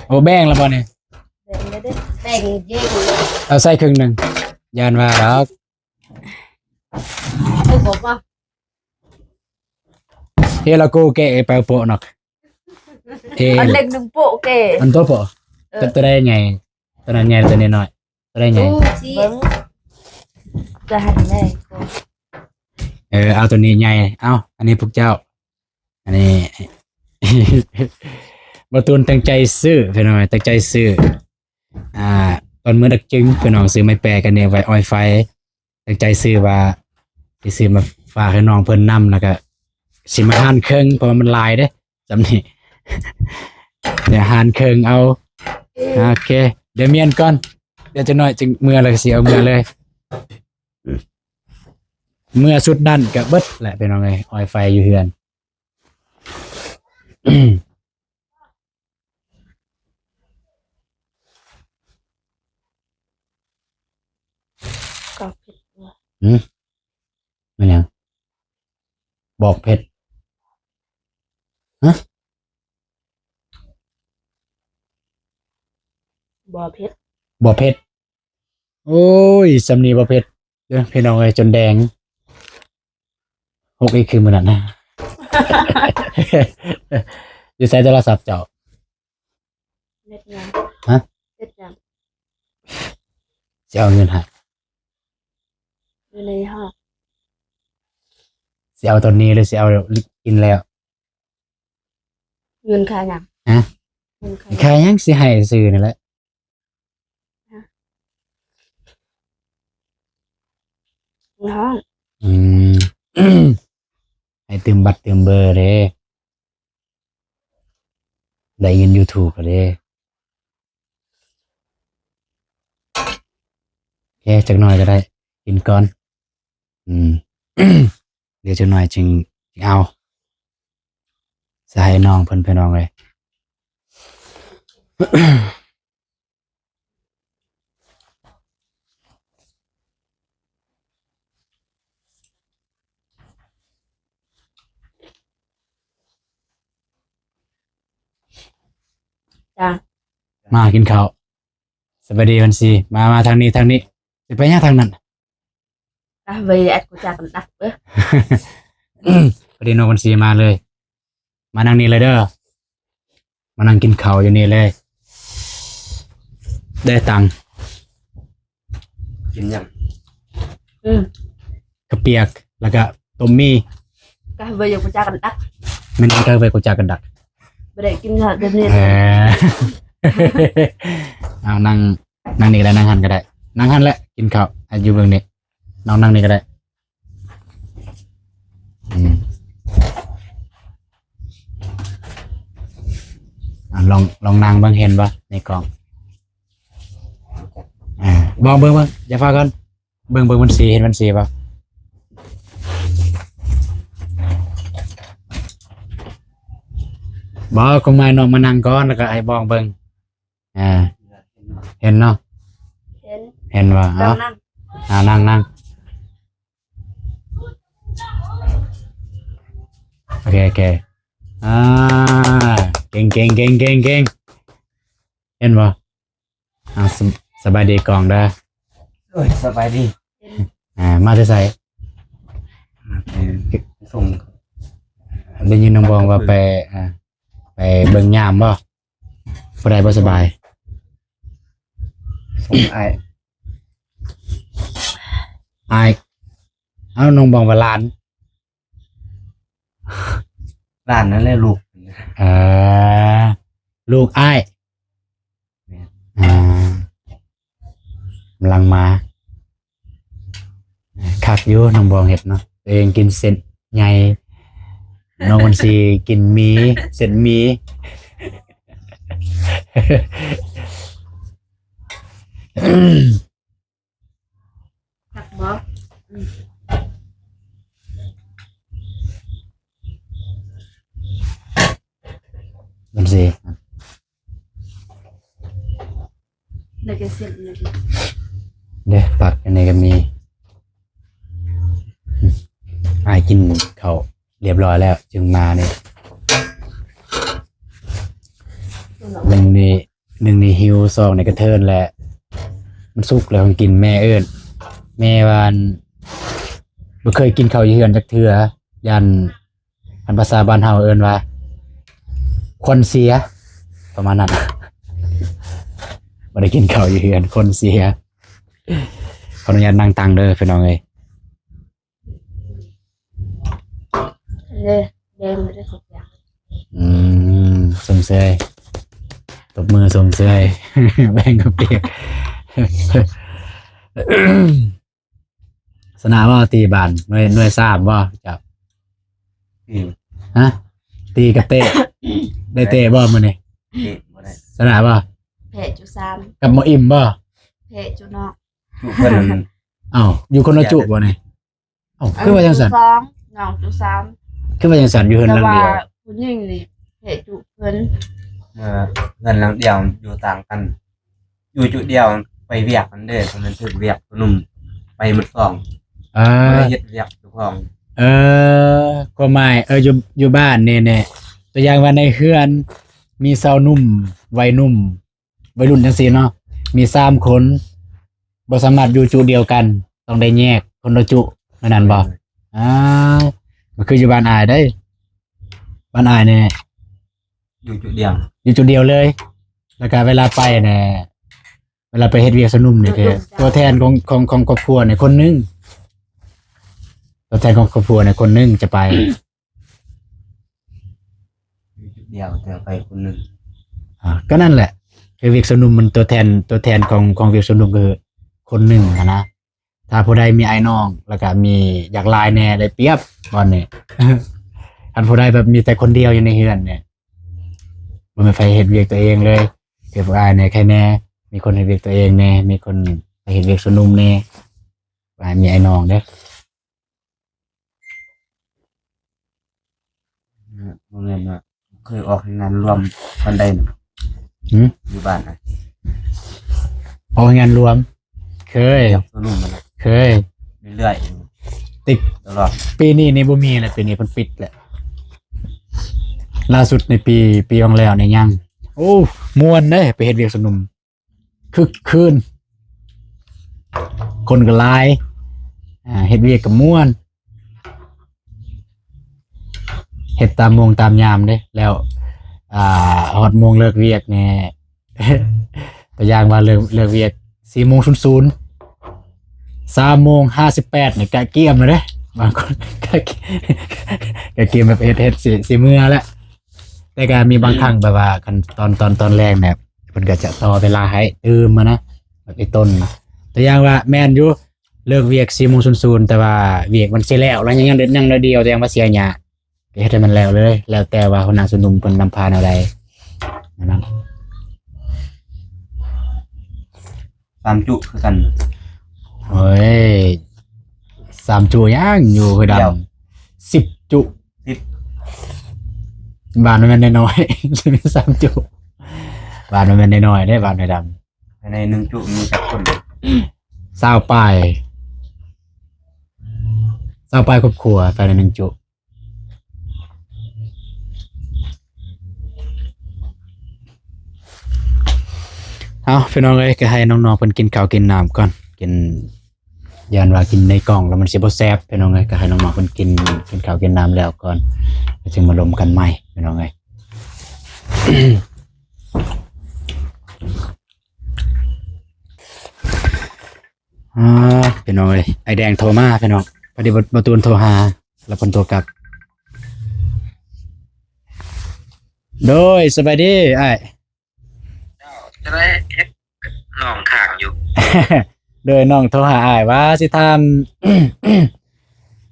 ໂອ້ ແບ່ງແລ້ວບໍ່ນີ້? ແບ່ງແລ້ວເດ້ ແບ່ງເຢັນ ເອົາໃສ່ເຄິ່ງໜຶ່ງ ຢ້ານວ່າດອກ. ເອີ ບອກວ່າ ເຮລະໂກແກະໄປໂປະເນາະ ເອ ອັນເລັກໜຶ່ງໂປະແກະ ອັນໂຕໂປະ ເອີ ໂຕໃດໃຫຍ່ ໂຕນັ້ນໃຫຍ່ ໂຕນີ້ນ້ອຍ ໂຕໃດໃຫຍ່ ໂອ້ ຊິ ເບິ່ງ ຈະຫັນແມ່ ເອີ ເອົາໂຕນີ້ໃຫຍ່ ເອົາ ອັນນີ້ພວກເຈົ້າ ອັນນີ້ ບໍ່ຕູນຕັ້ງໃຈຊື້ ພີ່ນ້ອງ ຕັ້ງໃຈຊື້ ອ່າ ຕອນມື້ດັກຈຶ່ງ ພີ່ນ້ອງ ຊື້ໄມ້ແປກັນນີ້ໄວ້ອອຍໄຟ ຕັ້ງໃຈຊື້ວ່າ ຊິຊື້ມາຝາກໃຫ້ນ້ອງເພິ່ນນຳ ແລ້ວກະຊິມາຫານເຄິ່ງ ເພາະວ່າມັນຫຼາຍເດ້ ສ່ຳນີ້ ດຽວຫານເຄິ່ງເອົາ. ໂອເຄ ດຽວມ້ຽນກ່ອນ ດຽວຈັກໜ້ອຍຈຶ່ງເມືອ ແລ້ວກະຊິເອົາເມືອເລີຍ ເມືອຊຸດນັ້ນກະເບິດແຫຼະ ພີ່ນ້ອງເອີຍ ອອຍໄຟຢູ່ເຮືອນ. ກອກເຜັດບໍ່? ຫືມ? ແມ່ນຫຍັງ? ບອກເຜັດ? ຮະ? ບໍ່ເຜັດ. ບໍ່ເຜັດ. ໂອ້ຍ ສ່ຳນີ້ບໍ່ເຜັດເດີ້ພີ່ນ້ອງເອີຍ ຈົນແດງ. ຫົກອີກຄືມື້ນັ້ນນະ. ຢູ່ໃສໂທລະສັບເຈົ້າ? ເຮັດຫຍັງ? ຮະ? ເຮັດຫຍັງ? ຊິເອົາເງິນໃຫ້. ຢູ່ໃນຫ້ອງ. ຊິເອົາຕອນນີ້ ຫຼືຊິເອົາກິນແລ້ວ? ເງິນຄ່າຫຍັງ? ຮະ? ເງິນຄ່າຫຍັງ? ຄ່າຫຍັງ ຊິໃຫ້ຊື່ນັ້ນແຫຼະ. ຮະ? ໃນຫ້ອງ. ອືມ ໃຫ້ຕື່ມບັດຕື່ມເບີເດ້. ໄດ້ເງິນຢູທູບເດ້. ໂອເຄ ຈັກໜ້ອຍກໍໄດ້ ກິນກ່ອນ. ອືມ ດຽວຈັກໜ້ອຍຈຶ່ງ ຈຶ່ງເອົາ ຊິໃຫ້ນ້ອງເພິ່ນ ພີ່ນ້ອງເອີຍ. ຈ້າ ມາກິນເຂົ້າ. ສະບາຍດີວັນຊີ ມາ ມາທາງນີ້ ທາງນີ້ ຊິໄປຫຍັງທາງນັ້ນ? ກະເວຍອັດກູຈັກກັນດັກເອີ. ພໍດີນ້ອງວັນຊີມາເລີຍ. ມານັ່ງນີ້ເລີຍເດີ ມານັ່ງກິນເຂົ້າຢູ່ນີ້ເລີຍ. ໄດ້ຕັງ ກິນຫຍັງ? ອືມ ເຂົ້າປຽກ ແລ້ວກະຕົ້ມໝີ່. ກະເວຍກູຈັກກັນດັກ. ແມ່ນ ກະເວຍກູຈັກກັນດັກ. ບໍ່ໄດ້ກິນເຂົ້າແບບນີ້. ເອີ ເອົາ ນັ່ງ ນັ່ງນີ້ກໍໄດ້ ນັ່ງຫັ້ນກໍໄດ້ ນັ່ງຫັ້ນແຫຼະ ກິນເຂົ້າ ໃຫ້ຢູ່ເບິ່ງນີ້ ນ້ອງນັ່ງນີ້ກໍໄດ້. ອືມ ອ່ະ ລອງ ລອງນັ່ງເບິ່ງ ເຫັນບໍ່ໃນກ້ອງ? ອ່າ ບອກເບິ່ງ ເບິ່ງ ຢ່າຟ້າວກ່ອນ ເບິ່ງ ເບິ່ງບັນຊີ ເຫັນບັນຊີບໍ່? ບໍ່ ຄວາມໝາຍນ້ອງມານັ່ງກ່ອນ ແລ້ວກໍໃຫ້ບອກເບິ່ງ. ອ່າ ເຫັນເນາະ? ເຫັນ ເຫັນບໍ່? ເອົາ ເອົາ ນັ່ງ ນັ່ງ ນັ່ງ ນັ່ງ. ໂອເຄ ໂອເຄ ອ່າ ເກັ່ງ ເກັ່ງ ເກັ່ງ ເກັ່ງ ເກັ່ງ ເຫັນບໍ່? ອ່າ ສະ ສະບາຍດີກ້ອງເດີ. ໂອ້ຍ ສະບາຍດີ. ອ່າ ມາແຕ່ໃສ? ມາແຕ່ສົ່ງ. ໄດ້ຍິນນ້ອງບອງວ່າໄປ ອ່າ ໄປເບິ່ງຍາມບໍ່? ຜູ້ໃດບໍ່ສະບາຍ? ສົ່ງອ້າຍ. ອ້າຍ. ເອົ້າ ນ້ອງບອງວ່າຫຼານ. ຫຼານນັ້ນແຫຼະລູກ. ເອີ ລູກອ້າຍ. ແມ່ນ. ອ່າ ກຳລັງມາ. ຄັກຢູ່ ນ້ອງບອງເຮັດເນາະ ຕົວເອງກິນເສັ້ນໃຫຍ່ ນ້ອງມັນຊິກິນໝີ່ ເສັ້ນໝີ່. ຄັກບໍ່? ອືມ ມັນຊິ ແລ້ວກໍເສັ້ນນີ້ ເດ້ ຜັກອັນນີ້ກໍມີ. ອ້າຍກິນເຂົ້າຮຽບຮ້ອຍແລ້ວຈຶ່ງມານີ້. ໜຶ່ງນີ້ ໜຶ່ງນີ້ຫິວ ສອງນີ້ກະເທີນແຫຼະ ມັນສຸກແລ້ວຈັ່ງກິນ. ແມ່ເອີ້ນ ແມ່ວ່າ ອັ່ນ ບໍ່ເຄີຍກິນເຂົ້າຢູ່ເຮືອນຈັກເທື່ອ ຢ້ານ ຄັນພາສາບ້ານເຮົາເອີ້ນວ່າ ຄວັນເສຍ ປະມານນັ້ນ. ບໍ່ໄດ້ກິນເຂົ້າຢູ່ເຮືອນ ຄວັນເສຍ. ຂໍອະນຸຍາດນັ່ງຕັ່ງເດີພີ່ນ້ອງເອີຍ. ເດ້ ແດງບໍ່ໄດ້ເຂົ້າປຽກ. ອືມ ຊົມເຊີຍ ຕົບມືຊົມເຊີຍ ແບ່ງເຂົ້າປຽກ. ຊະນະບໍ່ ຕີບານ ໜ່ວຍ ໜ່ວຍສາມບໍ່ເຈົ້າ? ຕີ ຮະ? ຕີກັບເຕະ ໄດ້ເຕະບໍ່ມື້ນີ້? ເຕະບໍ່ໄດ້. ຊະນະບໍ່? ແພ້ຈຸສາມ. ກັບໝໍອີ່ມບໍ່? ແພ້ຈຸນອກ. ຈຸເພິ່ນ. ອ້າວ ຢູ່ຄົນລະຈຸບໍ່ນີ້? ເອົ້າ ຄືວ່າຈັ່ງຊັ້ນ? ຈຸສອງ ນ້ອງຈຸສາມ. ຄືວ່າຈັ່ງຊັ້ນ? ຢູ່ເຮືອນຫຼັງດຽວ ແຕ່ວ່າຜູ້ຍິງນີ້ເພະຈຸເພິ່ນ. ເອີ ເຮືອນຫຼັງດຽວຢູ່ຕ່າງກັນ ຢູ່ຈຸດດຽວ ໄປວຽກນັ້ນເດ້ ເພິ່ນຖືກວຽກຜູ້ໜຸ່ມໄປໝົດສອງ. ເອີ ບໍ່ໄດ້ເຮັດວຽກເຈົ້າຂອງ. ເອີ ຄວາມໝາຍ ເອີ ຢູ່ ຢູ່ບ້ານນີ້ແນ່ ຕົວຢ່າງວ່າໃນເຮືອນມີຊາວໜຸ່ມ ໄວໜຸ່ມ ໄວລຸ້ນຈັ່ງຊີ້ເນາະ ມີສາມຄົນ ບໍ່ສາມາດຢູ່ຈຸດຽວກັນ ຕ້ອງໄດ້ແຍກຄົນລະຈຸ ແມ່ນນັ້ນບໍ່? ໂດຍ ອ່າ ກໍຄືຢູ່ບ້ານອ້າຍເດ້ ບ້ານອ້າຍນີ້ ຢູ່ຈຸດດຽວ ຢູ່ຈຸດດຽວເລີຍ ແລ້ວກໍເວລາໄປນີ້ ເວລາໄປເຮັດວຽກສະໜຸ່ມນີ້ ຕົວແທນຂອງ ຂອງ ຂອງຄອບຄົວນີ້ຄົນໜຶ່ງ ຕົວແທນຂອງຄອບຄົວນີ້ຄົນໜຶ່ງຈະໄປ ຢູ່ຈຸດດຽວ ແຕ່ໄປຄົນໜຶ່ງ ອ່າ ກໍນັ້ນແຫຼະ ຄືວຽກສະໜຸ່ມມັນຕົວແທນ ຕົວແທນຂອງ ຂອງວຽກສະໜຸ່ມກໍຄືຄົນໜຶ່ງຫັ້ນນະ. ຖ້າຜູ້ໃດມີອ້າຍນ້ອງ ແລ້ວກະມີຢາກຫຼາຍແດ່ ໄດ້ປຽບບ່ອນນີ້ ຄັນຜູ້ໃດແບບມີແຕ່ຄົນດຽວຢູ່ໃນເຮືອນນີ້ ບໍ່ມີໃຜເຮັດວຽກຕົວເອງເລີຍ ຄືພວກອ້າຍນີ້ໃຄແດ່ ມີຄົນເຮັດວຽກຕົວເອງແດ່ ມີຄົນໄປເຮັດວຽກສະໜຸ່ມແດ່ ອ້າຍມີອ້າຍນ້ອງເດ້. ບໍ່ແມ່ນວ່າເຄີຍອອກແຮງງານລວມປານໃດນະ? ຫື? ຢູ່ບ້ານນະ ອອກແຮງງານລວມ ເຄີຍ ວຽກສະໜຸ່ມຫັ້ນນະ ເຄີຍ ເລື້ອຍໆ ຕິດຕະຫຼອດ. ປີນີ້ນີ້ບໍ່ມີແລ້ວ ປີນີ້ເພິ່ນປິດແລ້ວ ລ່າສຸດໃນປີ ປີຫວ່າງແລ້ວນີ້ຍັງ. ໂອ້ ມ່ວນເດ້ ໄປເຮັດວຽກສະໜຸ່ມ ຄຶກຄື້ນ ຄົນກໍຫຼາຍ ອ່າ ເຮັດວຽກກໍມ່ວນ ເຮັດຕາມໂມງຕາມຍາມເດ້ ແລ້ວ ອ່າ ຮອດໂມງເລີກວຽກນີ້ ຕົວຢ່າງວ່າເລີກ ເລີກວຽກສີ່ໂມງສູນສູນ ສາມໂມງຫ້າສິບແປດນີ້ກະກຽມແລ້ວເດ້ ບາງຄົນກະ ກະກຽມແບບເຮັດ ເຮັດຊິ ຊິເມືອແລ້ວ. ແຕ່ກໍມີບາງຄັ້ງແບບວ່າຄັນຕອນ ຕອນ ຕອນແລງແບບເພິ່ນກໍຈະຕໍ່ເວລາໃຫ້ຕື່ມຫັ້ນນະ ແບບໄອ້ຕົ້ນ ຕົວຢ່າງວ່າແມ່ນຢູ່ ເລີກວຽກສີ່ໂມງສູນສູນ ແຕ່ວ່າວຽກມັນຊິແລ້ວ ແລ້ວຍັງ ຍັງ ຍັງໜ້ອຍດຽວ ແຕ່ຍັງວ່າເສຍຫຍ້າ ກໍເຮັດໃຫ້ມັນແລ້ວເລີຍ ແລ້ວແຕ່ວ່າຫົວໜ້າຊຸມນຸມເພິ່ນນຳພາແນວໃດນັ້ນນະ. ສາມຈຸຄືກັນ. ໂອ້ຍ ສາມຈຸຫຍັງ ຢູ່ຄືດຳ ສິບຈຸ ສິບ ບ້ານມັນແມ່ນນ້ອຍໆ ສາມຈຸ ບ້ານມັນແມ່ນນ້ອຍໆເດ້ ບ້ານຫ້ວຍດຳ. ພາຍໃນໜຶ່ງຈຸມີຈັກຄົນ? ຊາວປາຍ ຊາວປາຍຄອບຄົວພາຍໃນໜຶ່ງຈຸ. ເອົາ ພີ່ນ້ອງເອີຍ ກໍໃຫ້ນ້ອງໆເພິ່ນກິນເຂົ້າກິນນ້ຳກ່ອນ ກິນ ຢ້ານວ່າກິນໃນກ້ອງແລ້ວມັນຊິບໍ່ແຊບ ພີ່ນ້ອງເອີຍ ກໍໃຫ້ນ້ອງໆເພິ່ນກິນ ກິນເຂົ້າກິນນ້ຳແລ້ວກ່ອນ ແລ້ວຈຶ່ງມາລົມກັນໃໝ່ ພີ່ນ້ອງເອີຍ. ອ່າ ພີ່ນ້ອງເອີຍ ອ້າຍແດງໂທມາ ພີ່ນ້ອງ ພໍດີບໍ່ ບໍ່ຕູນໂທຫາ ແລ້ວເພິ່ນໂທກັບ. ໂດຍ ສະບາຍດີອ້າຍ. ເຈົ້າ ຈະໄດ້ເຮັດ ນ້ອງຄ້າງຢູ່. ໂດຍ ນ້ອງໂທຫາອ້າຍວ່າຊິຖາມ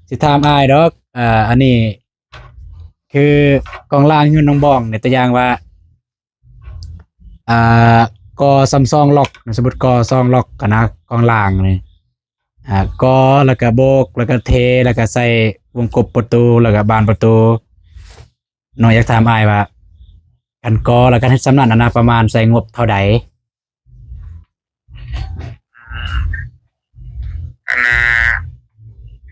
ຊິຖາມອ້າຍດອກ ອ່າ ອັນນີ້ ຄືກອງລາງເຮືອນນ້ອງບອງນີ້ ຕົວຢ່າງວ່າ ອ່າ ກໍ່ສ່ຳສອງລັອກ ສົມມຸດກໍ່ສອງລັອກຫັ້ນນະ ກອງລາງນີ້ ອ່າ ກໍ່ ແລ້ວກະໂບກ ແລ້ວກະເທ ແລ້ວກະໃສ່ວົງກົບປະຕູ ແລ້ວກະບານປະຕູ. ນ້ອງຢາກຖາມອ້າຍວ່າ ຄັນກໍ່ ແລ້ວກະເຮັດສ່ຳນັ້ນຫັ້ນນະ ປະມານໃຊ້ງົບເທົ່າໃດ? ອັນນ່າ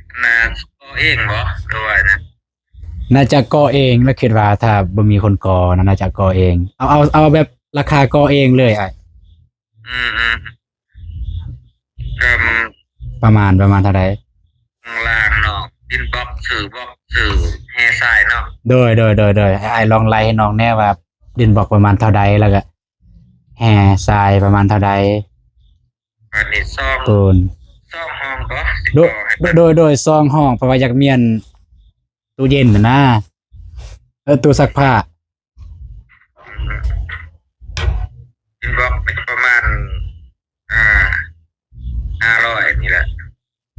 ອັນນ່າ ກໍ່ເອງບໍ່ ຫຼືວ່າຫຍັງ? ໜ້າຈະກໍ່ເອງ ແລ້ວຄິດວ່າຖ້າບໍ່ມີຄົນກໍ່ນະ ໜ້າຈະກໍ່ເອງ. ເອົາ ເອົາ ເອົາແບບລາຄາກໍ່ເອງເລີຍອ້າຍ. ອືມ ອືມ ກໍ ປະມານ ປະມານເທົ່າໃດ? ຂ້າງລ່າງເນາະ ດິນບລັອກ ຊື່ບລັອກ ຊື່ແຮ່ຊາຍເນາະ. ໂດຍ ໂດຍ ໂດຍ ໂດຍ ໃຫ້ອ້າຍລອງໄລ່ໃຫ້ນ້ອງແດ່ວ່າ ດິນບລັອກປະມານເທົ່າໃດ ແລ້ວກະ ແຮ່ຊາຍປະມານເທົ່າໃດ? ອັນນີ້ສອງ ປູນ ສອງຫ້ອງບໍ່? ໂດຍ ໂດຍ ໂດຍ ສອງຫ້ອງ ເພາະວ່າຢາກມ້ຽນຕູ້ເຢັນຫັ້ນນະ ເອີ ຕູ້ຊັກຜ້າ. ດິນບລັອກນີ້ກໍປະມານ ອ່າ ຫ້າຮ້ອຍນີ້ແຫຼະ.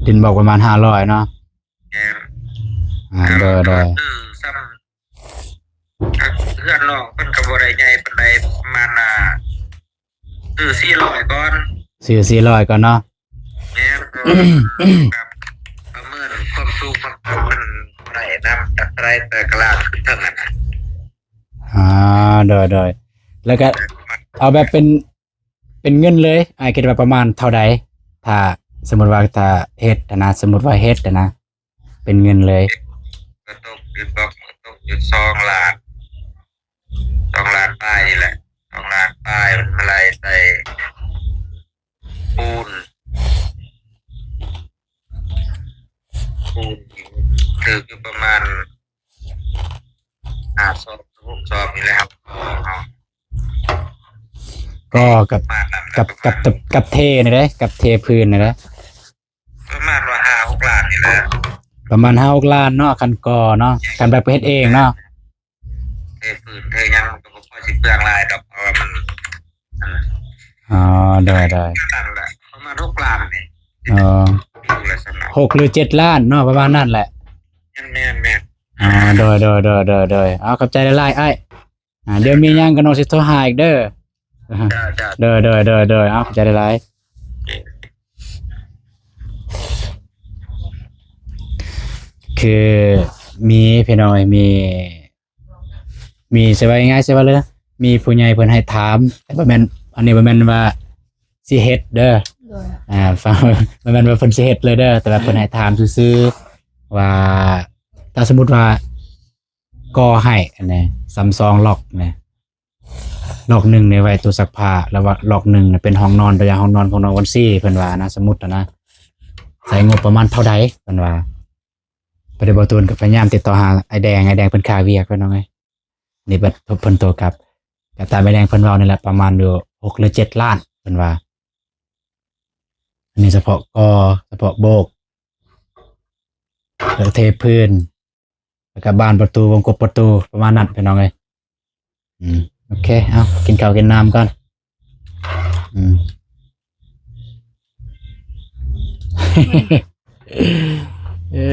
ດິນບລັອກປະມານຫ້າຮ້ອຍເນາະ. ແມ່ນ. ອ່າ ໂດຍ ໂດຍ ຄືສ່ຳ ເຮືອນນ້ອງເພິ່ນກໍບໍ່ໄດ້ໃຫຍ່ປານໃດ ປະມານ ອ່າ ຊື້ສີ່ຮ້ອຍກ່ອນ ຊື້ສີ່ຮ້ອຍກ່ອນເນາະ. ແມ່ນ ເພາະວ່າ ປະເມີນຄວາມສູງ ຄວາມຕ່ຳມັນບໍ່ໄດ້ນຳ ຈັກເທົ່າໃດ ແຕ່ກະລາງຂຶ້ນເທິງຫັ້ນນະ. ອ່າ ໂດຍ ໂດຍ ແລ້ວກະເອົາແບບເປັນ ເປັນເງິນເລີຍ ອ້າຍຄິດວ່າປະມານເທົ່າໃດ? ຖ້າສົມມຸດວ່າ ຖ້າເຮັດຫັ້ນນະ ສົມມຸດວ່າເຮັດຫັ້ນນະ ເປັນເງິນເລີຍ ກໍຕົກຢູ່ ຕົກຢູ່ສອງລ້ານ ສອງລ້ານປາຍນີ້ແຫຼະ ສອງລ້ານປາຍ ມັນມາໄລ່ໃສ່ປູນ ປູນຖືກຢູ່ປະມານຫ້າສອບ ຫົກສອບນີ້ແຫຼະ ກໍກັບ ປະມານນັ້ນ ກັບ ກັບ ກັບເທນີ້ເດ້ ກັບເທພື້ນນີ້ເດ້ ປະມານວ່າຫ້າຫົກລ້ານນີ້ແຫຼະ ປະມານຫ້າຫົກລ້ານເນາະ ຄັນກໍ່ເນາະ ຄັນແບບເຮັດເອງເນາະ ເທພື້ນເທຫຍັງມັນກໍບໍ່ຄ່ອຍຊິເປືອງຫຼາຍດອກ ເພາະວ່າມັນ ອໍ ໂດຍໆ ປະມານຫົກລ້ານນີ້ ອໍ ຫົກຫຼືເຈັດລ້ານເນາະ ປະມານນັ້ນແຫຼະ ແມ່ນໆໆ ອໍ ໂດຍໆໆໆ ເອົາ ຂອບໃຈຫຼາຍໆ ອ້າຍ ອ່າ ດຽວມີຫຍັງກໍນ້ອງຊິໂທຫາອີກເດີ ເຈົ້າໆ ໂດຍໆໆໆ ເອົາ ຂອບໃຈຫຼາຍໆ ຄືມີພີ່ນ້ອງ ມີ ມີ ຊິວ່າງ່າຍໆ ຊິວ່າເລີຍ ມີຜູ້ໃຫຍ່ເພິ່ນໃຫ້ຖາມ ແຕ່ບໍ່ແມ່ນ ອັນນີ້ບໍ່ແມ່ນວ່າຊິເຮັດເດີ ໂດຍ ອ່າ ຟັງ ບໍ່ແມ່ນວ່າເພິ່ນຊິເຮັດເລີຍເດີ ແຕ່ວ່າເພິ່ນໃຫ້ຖາມຊື່ໆ ວ່າ ຖ້າສົມມຸດວ່າ ກໍ່ໃຫ້ອັນນີ້ ຊຳສອງລັອກນີ້ ລັອກໜຶ່ງນີ້ໄວ້ຕູ້ຊັກຜ້າ ແລ້ວວ່າລັອກໜຶ່ງນີ້ເປັນຫ້ອງນອນ ໂດຍຢ່າງຫ້ອງນອນຂອງນ້ອງວັນຊີ ເພິ່ນວ່ານະ ສົມມຸດນະ ໃຊ້ງົບປະມານເທົ່າໃດ ເພິ່ນວ່າ. ພໍດີບ່າວຕູນກໍພະຍາຍາມຕິດຕໍ່ຫາອ້າຍແດງ ອ້າຍແດງເພິ່ນຄາວຽກ ພີ່ນ້ອງເອີຍ ນີ້ເພິ່ນ ເພິ່ນໂທກັບ ກໍຕາມອ້າຍແດງເພິ່ນເວົ້ານີ້ແຫຼະ ປະມານຢູ່ຫົກຫຼືເຈັດລ້ານ ເພິ່ນວ່າ ອັນນີ້ສະເພາະກໍ່ ສະເພາະໂບກ ແລ້ວເທພື້ນ ແລ້ວກໍບານປະຕູ ວົງກົບປະຕູ ປະມານນັ້ນ ພີ່ນ້ອງເອີຍ. ອືມ ໂອເຄ ເອົາ ກິນເຂົ້າກິນນ້ຳກ່ອນ. ອືມ ເອີ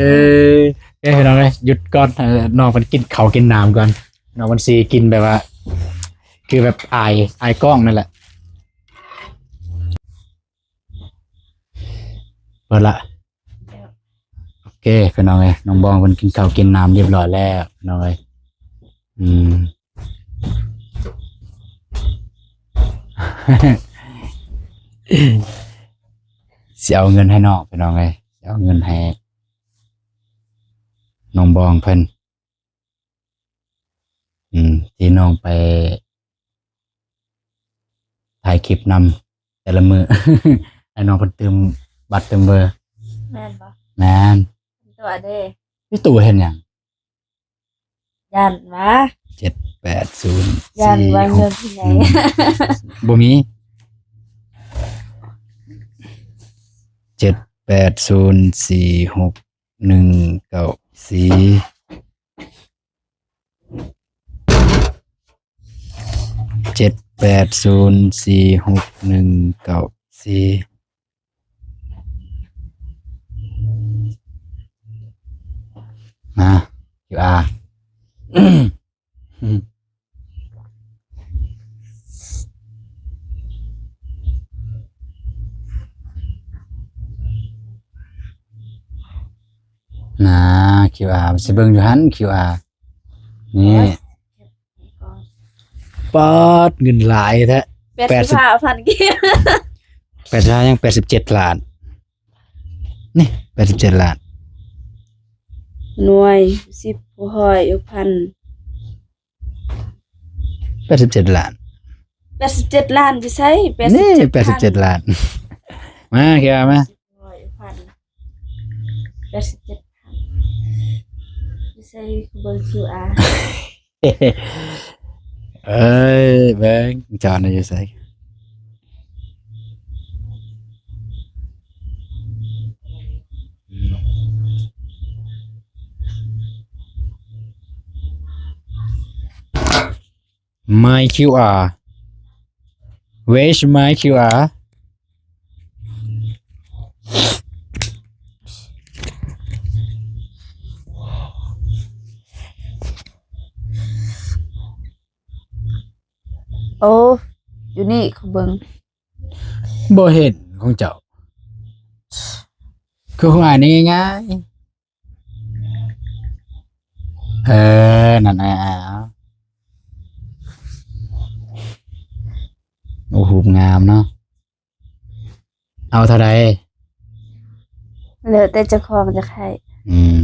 ເອີ ພີ່ນ້ອງເອີຍ ຢຸດກ່ອນ ໃຫ້ນ້ອງເພິ່ນກິນເຂົ້າກິນນ້ຳກ່ອນ. ນ້ອງເພິ່ນຊິກິນແບບວ່າ ຄືແບບອາຍ ອາຍກ້ອງນັ້ນແຫຼະ. ເປີດລະ. ໂອເຄ ພີ່ນ້ອງເອີຍ ນ້ອງບອງເພິ່ນກິນເຂົ້າກິນນ້ຳຮຽບຮ້ອຍແລ້ວ ພີ່ນ້ອງເອີຍ. ອືມ ຊິເອົາເງິນໃຫ້ນ້ອງ ພີ່ນ້ອງເອີຍ ຊິເອົາເງິນໃຫ້ນ້ອງບອງເພິ່ນ. ອືມ ທີ່ນ້ອງໄປຖ່າຍຄລິບນຳແຕ່ລະມື້ ໃຫ້ນ້ອງເພິ່ນຕື່ມບັດຕື່ມເບີ. ແມ່ນບໍ່? ແມ່ນ. ຕົວະເດ້ ມີຕູ້ເຮັດຫຍັງ? ຢ້ານວ່າ ເຈັດແປດສູນ ຢ້ານວ່າເງິນຜູ້ໃຫຍ່ ບໍ່ມີ. ເຈັດແປດສູນສີ່ຫົກ ໜຶ່ງເກົ້າສີ່ ເຈັດແປດສູນສີ່ຫົກໜຶ່ງເກົ້າສີ່ ມາ ຄິວອາ ນາ ຄິວອາ ຊິເບິ່ງຢູ່ຫັ້ນ ຄິວອາ ນີ້ ປາດ ເງິນຫຼາຍແທ້ ແປດສິບຫ້າພັນກີບ ແປດສິບຫ້າ ຍັງ ແປດສິບເຈັດລ້ານ ນີ້ ແປດສິບເຈັດລ້ານ ໜ່ວຍ ສິບ ຮ້ອຍ ພັນ ແປດສິບເຈັດລ້ານ ແປດສິບເຈັດລ້ານຢູ່ໃສ? ນີ້ ແປດສິບເຈັດລ້ານ ມາ ເຂົ້າມາ ຮ້ອຍ ພັນ ແປດສິບເຈັດພັນ ຢູ່ໃສ? ເບິ່ງຄິວອາ ເອີຍ ເບິ່ງຈອນຢູ່ໃສ? My QR. Where's my QR? ໂອ້ ຢູ່ນີ້ ຂໍເບິ່ງ ບໍ່ເຫັນຂອງເຈົ້າ ຄືຂອງອ້າຍນີ້ງ່າຍໆ ເອີ ນັ້ນ ອາ ໂອ້ ຮູບງາມເນາະ. ເອົາເທົ່າໃດ? ແລ້ວແຕ່ເຈົ້າຂອງຢາກໃຫ້. ອືມ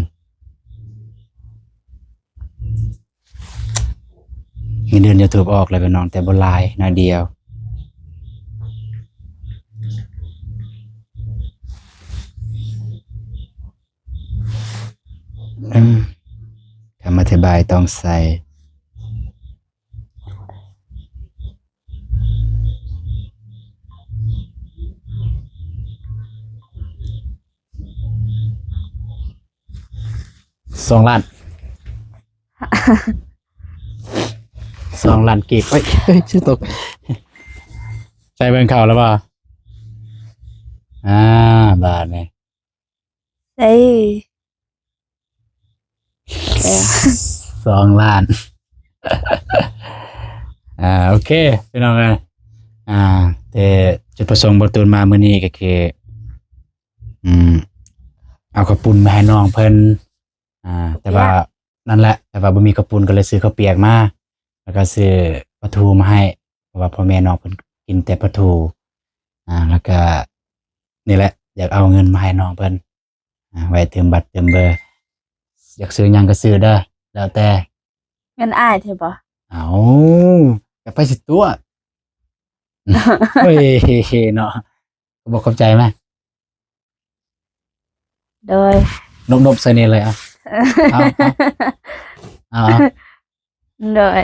ເງິນເດືອນ YouTube ອອກແລ້ວ ພີ່ນ້ອງ ແຕ່ບໍ່ຫຼາຍ ໜ້ອຍດຽວ. ໄທບ້າຍຕ້ອງໃສ່ ສອງລ້ານ ສອງລ້ານກີບ. ເອີຍ ເອີຍ ຊິຕົກ. ໃສ່ເບິ່ງເຂົ້າແລ້ວບໍ່? ອ່າ ບາດນີ້ ໃສ່ ສອງລ້ານ. ອ່າ ໂອເຄ ພີ່ນ້ອງເອີຍ ອ່າ ແຕ່ຈຸດປະສົງບ່າວຕູນມາມື້ນີ້ກໍຄື ອືມ ເອົາເຂົ້າປຸ້ນມາໃຫ້ນ້ອງເພິ່ນ ອ່າ ແຕ່ວ່າ ນັ້ນແຫຼະ ແຕ່ວ່າບໍ່ມີເຂົ້າປຸ້ນ ກໍເລີຍຊື້ເຂົ້າປຽກມາ ແລ້ວກໍຊື້ປາທູມາໃຫ້ ເພາະວ່າພໍ່ແມ່ນ້ອງເພິ່ນກິນແຕ່ປາທູ ອ່າ ແລ້ວກໍ ນີ້ແຫຼະ ຢາກເອົາເງິນມາໃຫ້ນ້ອງເພິ່ນ ອ່າ ໄວ້ເຕີມບັດເຕີມເບີ. ຢາກຊື້ຫຍັງກໍຊື້ເດີ ແລ້ວແຕ່. ເງິນອ້າຍແທ້ບໍ່? ເອົ້າ ຈະໄປຊິຕົວະ ໂອ້ຍ ເນາະ. ຂອບອົກຂອບໃຈມາ ໂດຍ ນົບໆໃສ່ນີ້ເລີຍ ເອົາ ເອົາ ເອົາ ເອົາ ເອົາ ໂດຍ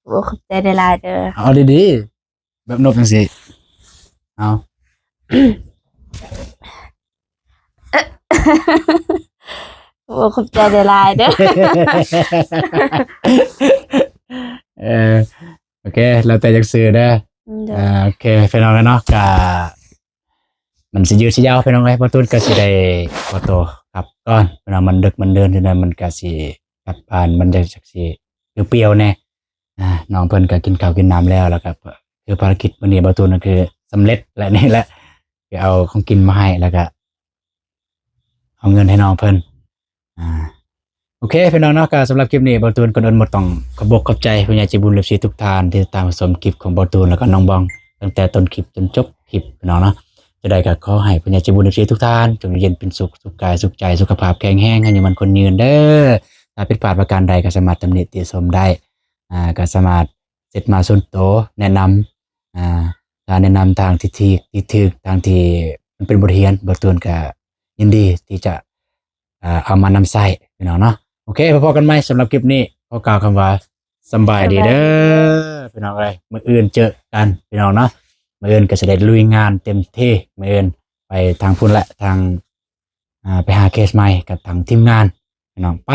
ຂອບອົກຂອບໃຈຫຼາຍໆເດີ ເອົາດີໆ ແບບນົບຈັ່ງຊີ້ ເອົາ ໂອ້ ຂອບໃຈຫຼາຍໆເດີ ເອີ ໂອເຄ ແລ້ວແຕ່ຢາກຊື້ເດີ ໂດຍ ເອີ ໂອເຄ ພີ່ນ້ອງເອີຍເນາະ ກະ ມັນຊິຍືດຊິຍາວ ພີ່ນ້ອງເອີຍ ບ່າວຕູນກໍຊິໄດ້ຂໍໂຕກັບກ່ອນ ພີ່ນ້ອງ ມັນດຶກມັນເດີນ ຈັ່ງໃດມັນກໍຊິກັບບ້ານ ມັນຈະ ຈັກຊິປ່ຽວໆແດ່. ອ່າ ນ້ອງເພິ່ນກໍກິນເຂົ້າກິນນ້ຳແລ້ວ ແລ້ວກໍຄືພາລະກິດມື້ນີ້ບ່າວຕູນກໍຄືສຳເລັດແລ້ວ ນີ້ແຫຼະ ຄືເອົາຂອງກິນມາໃຫ້ ແລ້ວກໍເອົາເງິນໃຫ້ນ້ອງເພິ່ນ. ອ່າ ໂອເຄ ພີ່ນ້ອງເນາະ ກໍສຳລັບຄລິບນີ້ ບ່າວຕູນກ່ອນອື່ນໝົດຕ້ອງຂອບອົກຂອບໃຈຜູ້ໃຫຍ່ໃຈບຸນ ເອັຟຊີ ທຸກທ່ານທີ່ຕິດຕາມຮັບຊົມຄລິບຂອງບ່າວຕູນ ແລ້ວກໍນ້ອງບອງ ຕັ້ງແຕ່ຕົ້ນຄລິບຈົນຈົບຄລິບ ພີ່ນ້ອງເນາະ. ຈັ່ງໃດກໍຂໍໃຫ້ຜູ້ໃຫຍ່ໃຈບຸນ ເອັຟຊີ ທຸກທ່ານ ຈົ່ງຢູ່ເຢັນເປັນສຸກ ສຸກກາຍສຸກໃຈ ສຸຂະພາບແຂງແຮງ ອາຍຸໝັ້ນຂວັນຍືນເດີ. ຖ້າຜິດພາດປະການໃດກໍສາມາດຕຳໜິຕິຊົມໄດ້ ອ່າ ກໍສາມາດ ເຊັດມາສ່ວນໂຕ ແນະນຳ ອ່າ ການແນະນຳທາງທີ່ຖືກ ທີ່ຖືກ ທາງທີ່ມັນເປັນບົດຮຽນ ບ່າວຕູນກະຍິນດີທີ່ຈະ ອ່າ ເອົາມານຳໃຊ້ ພີ່ນ້ອງເນາະ. ໂອເຄ ພໍ້ກັນໃໝ່ ສຳລັບຄລິບນີ້ ຂໍກ່າວຄຳວ່າ ສຳບາຍດີເດີ ສຳບາຍດີເດີ ພີ່ນ້ອງເອີຍ. ມື້ອື່ນເຈີກັນ ພີ່ນ້ອງເນາະ ມື້ອື່ນກໍຊິໄດ້ລຸຍງານເຕັມທີ່ ມື້ອື່ນໄປທາງພຸ້ນແຫຼະ ທາງ ອ່າ ໄປຫາເຄສໃໝ່ກັບທາງທີມງານ ພີ່ນ້ອງ ໄປ.